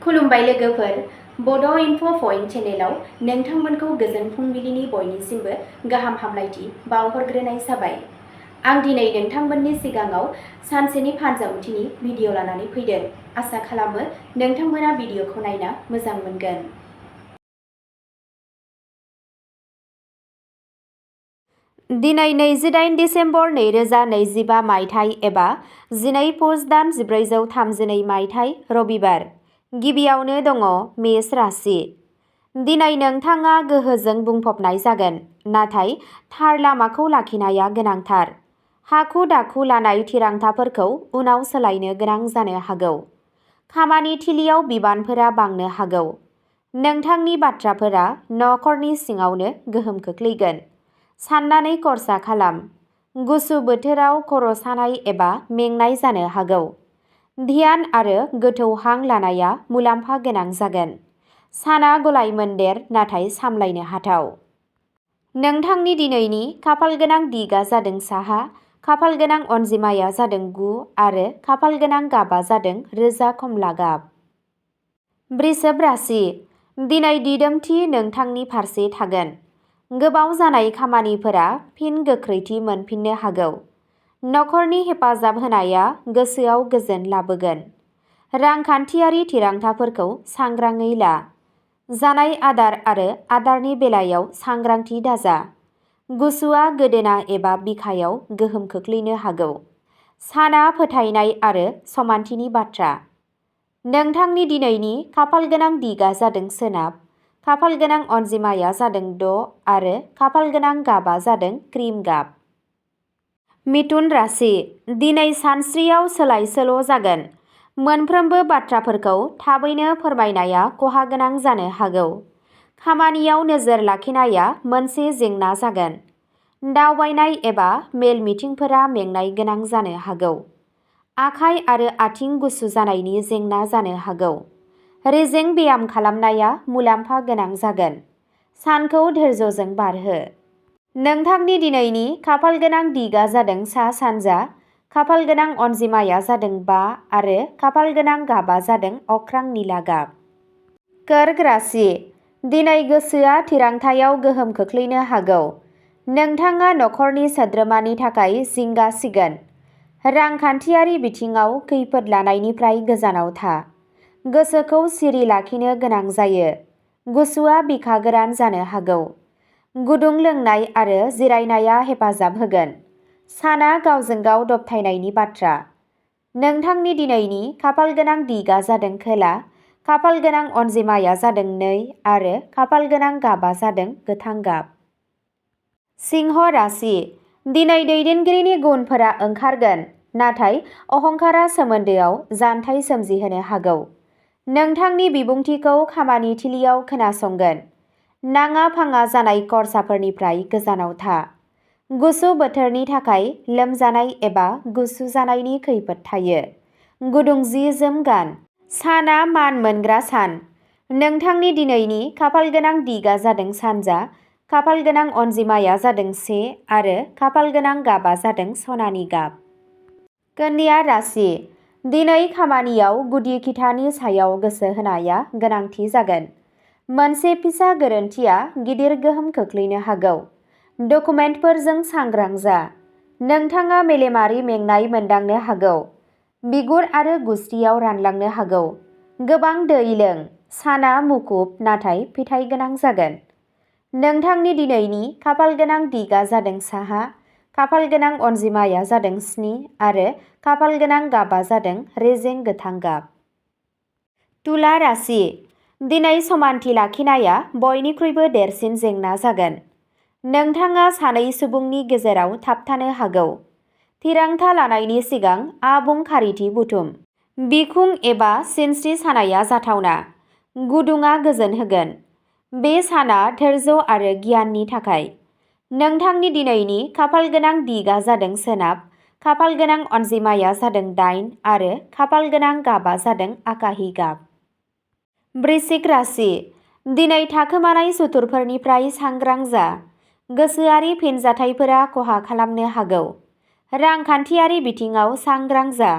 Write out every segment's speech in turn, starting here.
खुलुमबाय लोगोफोर, बड' इनफ' पइन्ट चेनेलाव नोंथांमोनखौ गोजोन फुंबिलिनि बयनिसिमबो गाहाम हामलायथि बावहरग्रोनाय जाबाय। आं दिनै नोंथांमोननि सिगाङाव सानसेनि फानजामुथिनि भिडिअ लानानै फैदों। आसा खालामो नोंथांमोना भिडिअखौ नायना मोजां मोनगोन। दिनै 28 दिसेम्बर 2025 मायथाइ एबा 12 पुस दान 1432 मायथाइ रबिबार। गिबियावनो दङ मेष राशि। दिनै नोंथाङा गोहोजों बुंफबनाय जागोन, नाथाय थार लामाखौ लाखिनाया गोनांथार। हाखु दाखु लानाय थिरांथाफोरखौ उनाव सोलायनो गोनां जानो हागौ। खामानि थिलियाव बिबानफोरा बांनो हागौ। नोंथांनि बाथ्राफोरा नखरनि सिङावनो गोहोम खोख्लैगोन। साननानै खरसा खालाम। गुसु बोथोराव खर' सानाय एबा मेंनाय जानो हागौ। ध्यान आरो गोथौ हां लानाया मुलाम्फा गोनां जागोन। साना गलायमोन्देर नाथाय सामलायनो हाथाव। नोंथांनि दिनैनि खाफालगोनां दिगआ जादों साहा, खाफालगोनां अनजिमाया जादों 9 आरो खाफालगोनां गाबआ जादों रोजा खमला गाब। बृषभ राशि। दिनै दिदोमथि नोंथांनि फारसे थागोन। गोबाव जानाय खामानिफोरा फिन गोख्रैथि मोनफिननो हागौ। नखरनि हेफाजाब होनाया गोसोआव गोजोन लाबोगोन। रांखान्थियारि थिरांथाफोरखौ सांग्राङै ला। जानाय आदार आरो आदारनि बेलायाव सांग्रांथि दाजा। गुसुआ गोदोना एबा बिखायाव गोहोम खोख्लैनो हागौ। साना फोथायनाय आरो समानथिनि बाथ्रा। नोंथांनि दिनैनि खाफालगोनां दिगआ जादों सोनाब, खाफालगोनां अनजिमाया जादों 6 आरो खाफालगोनां गाबआ जादों क्रिम गाब। मिथुन राशि। दिनै सानस्रियाव सोलाय-सोल' जागोन। मोनफ्रोमबो बाथ्राफोरखौ थाबैनो फोरमायनाया खहा गोनां जानो हागौ। खामानियाव नोजोर लाखिनाया मोनसे जेंना जागोन। दावबायनाय एबा मेल मिटिंफोरा मेंनाय गोनां जानो हागौ। आखाइ आरो आथिं गुसु जानायनि जेंना जानो हागौ। रेजें ब्याम खालामनाया मुलाम्फा गोनां जागोन। सानखौ धैर्यजों बारहो। नोंथांनि दिनैनि खाफालगोनां दिगआ जादों सा-सानजा, खाफालगोनां अनजिमाया जादों 5 आरो खाफालगोनां गाबआ जादों अख्रां निला गाब। कर्क राशि। दिनै गोसोआ थिरांथायाव गोहोम खोख्लैनो हागौ। नोंथाङा नखरनि सोद्रोमानि थाखाय जिंगा सिगोन। रांखान्थियारि बिथिङाव खैफोद लानायनिफ्राय गोजानाव था। गोसोखौ सिरि लाखिनो गोनां जायो। गुसुआ बिखा गोरान जानो हागौ। गुदुं लोंनाय आरो जिरायनाया हेफाजाब होगोन। साना गावजों गाव दबथायनायनि बाथ्रा। नोंथांनि दिनैनि खाफालगोनां दिगआ जादों खोला, खाफालगोनां अनजिमाया जादों 2 आरो खाफालगोनां गाबआ जादों गोथां गाब। सिंह राशि। दिनै दैदेनगिरिनि गुनफोरा ओंखारगोन, नाथाय अहंकारा सोमोन्दोआव जानथाय सोमजिहोनो हागौ। नोंथांनि बिबुंथिखौ खामानि थिलियाव खोनासंगोन। नाङा-फाङा जानाय खर्साफोरनिफ्राय गोजानाव था। गुसु बोथोरनि थाखाय लोमजानाय एबा गुसु जानायनि खैफोद थायो। गुदुं जि-जोम गान। साना मान मोनग्रा सान। नोंथांनि दिनैनि खाफालगोनां दिगआ जादों सानजा, खाफालगोनां अनजिमाया जादों 1 आरो खाफालगोनां गाबआ जादों सनानि गाब। कन्या राशि। दिनै खामानियाव गुदि खिथानि सायाव गोसो होनाया गोनांथि जागोन। मोनसे फिसा गोरोन्थिया गिदिर गोहोम खोख्लैनो हागौ। डकुमेन्टफोरजों सांग्रां जा। नोंथाङा मेलेमारि मेंनाय मोनदांनो हागौ। बिगुर आरो गुसथियाव रानलांनो हागौ। गोबां दै लों। साना मुखुब नाथाय फिथाइ गोनां जागोन। नोंथांनि दिनैनि खाफालगोनां दिगआ जादों साहा, खाफालगोनां अनजिमाया जादों 7 आरो खाफालगोनां गाबआ जादों रेजें गोथां गाब। तुला राशि। दिनै समानथि लाखिनाया बयनिख्रुइबो देरसिन जेंना जागोन। नोंथाङा सानै सुबुंनि गेजेराव थाबथानो हागौ। थिरांथा लानायनि सिगां आबुं खारिथि बुथुम। बिखुं एबा सिनस्रि सानाया जाथावना। गुदुंआ गोजोन होगोन। बे साना धैर्य आरो गियाननि थाखाय। नोंथांनि दिनैनि खाफालगोनां दिगआ जादों सोनाब, खाफालगोनां अनजिमाया जादों 8 आरो खाफालगोनां गाबआ जादों आकाहि गाब। वृश्चिक राशि। दिनै थाखोमानाय सुथुरफोरनिफ्राय सांग्रां जा। गोसोआरि फिनजाथायफोरा खहा खालामनो हागौ। रांखान्थियारि बिथिङाव सांग्रां जा।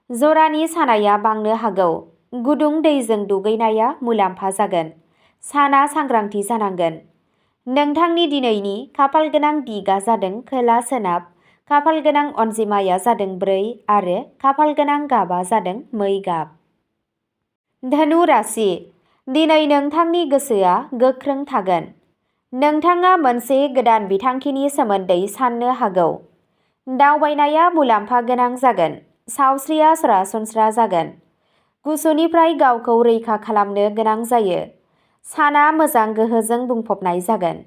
जरानि सानाया बांनो हागौ। गुदुं दैजों दुगैनाया मुलाम्फा जागोन। साना सांग्रांथि जानांगोन। नोंथांनि दिनैनि खाफालगोनां दिगा जादों खोला सोनाब, खाफालगोनां अनजिमाया जादों 4 आरो खाफालगोनां गाबा जादों मै गाब। धनु राशि। दिनै नोंथांनि गोसोआ गोख्रों थागोन। नोंथाङा मोनसे गोदान बिथांखिनि सोमोन्दै साननो हागौ। दावबायनाया मुलाम्फा गोनां जागोन। सावस्रिया सरासनस्रा जागोन। गुसुनिफ्राय गावखौ रैखा खालामनो गोनां जायो। साना मोजां गोहोजों बुंफबनाय जागोन।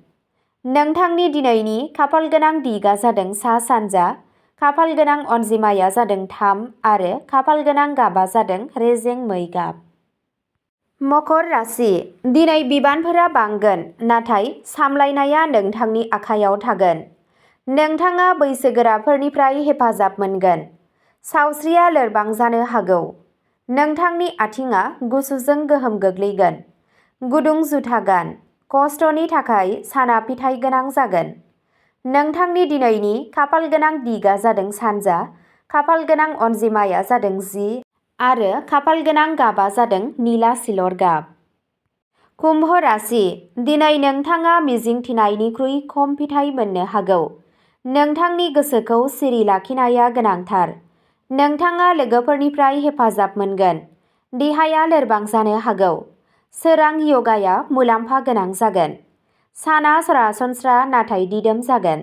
नोंथांनि दिनैनि खाफालगोनां दिगा जादों सा सानजा, खाफालगोनां अनजिमाया जादों 3 आरो खाफालगोनां गाबा जादों रेजें मै गाब। मकर राशि। दिनै बिबानफोरा बांगोन, नाथाय सामलायनाया नोंथांनि आखायाव थागोन। नोंथाङा बैसोगोराफोरनिफ्राय हेफाजाब मोनगोन। सावस्रिया लोरबां जानो हागौ। नोंथांनि आथिंआ गुसुजों गोहोम गोग्लैगोन। गुदुं जुथा गान। खस्थ'नि थाखाय साना फिथाइ गोनां जागोन। नोंथांनि दिनैनि खाफालगोनां दिगा जादों सानजा, खाफालगोनां अनजिमाया जादों 10 आरो खाफालगोनां गाबा जादों निला सिलर गाब। कुम्भ राशि। दिनै नोंथाङा मिजिंथिनायनिख्रुइ खम फिथाइ मोननो हागौ। नोंथांनि गोसोखौ सिरि लाखिनाया गोनांथार। नोंथाङा लोगोफोरनिफ्राय हेफाजाब मोनगोन। देहाया लोरबां जानो हागौ। सोरां य'गाया मुलाम्फा गोनां जागोन। साना सरासनस्रा नाथाय दिदोम जागोन।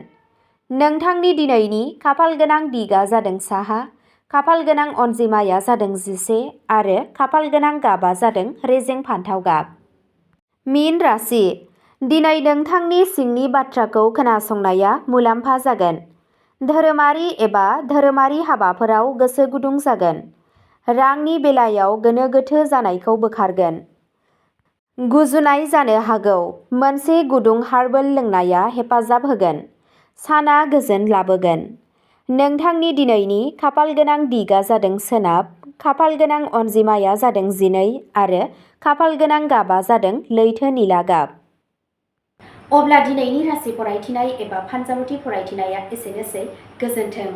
नोंथांनि दिनैनि खाफालगोनां दिगा जादों साहा, खाफालगोनां अनजिमाया जादों 11 आरो खाफालगोनां गाबा जादों रेजें फान्थाव गाब। मीन राशि। दिनै नोंथांनि सिंनि बाथ्राखौ खोनासंनाया मुलाम्फा जागोन। धोरोमारि एबा धोरोमारि हाबाफोराव गोसो गुदुं जागोन। रांनि बेलायाव गोनो गोथो जानायखौ बोखारगोन। गुजुनाय जानो हागौ। मोनसे गुदुं हार्बेल लोंनाया हेफाजाब होगोन। साना गोजोन लाबोगोन। नोंथांनि दिनैनि खाफालगोनां दिगा जादों सोनाब, खाफालगोनां अनजिमाया जादों 12 आरो खाफालगोनां गाबा जादों लैथो निला गाब। अब्ला दिनैनि राशि फरायथिनाय एबा फानजामुथि फरायथिनाया एसेनोसै। गोजोन्थों।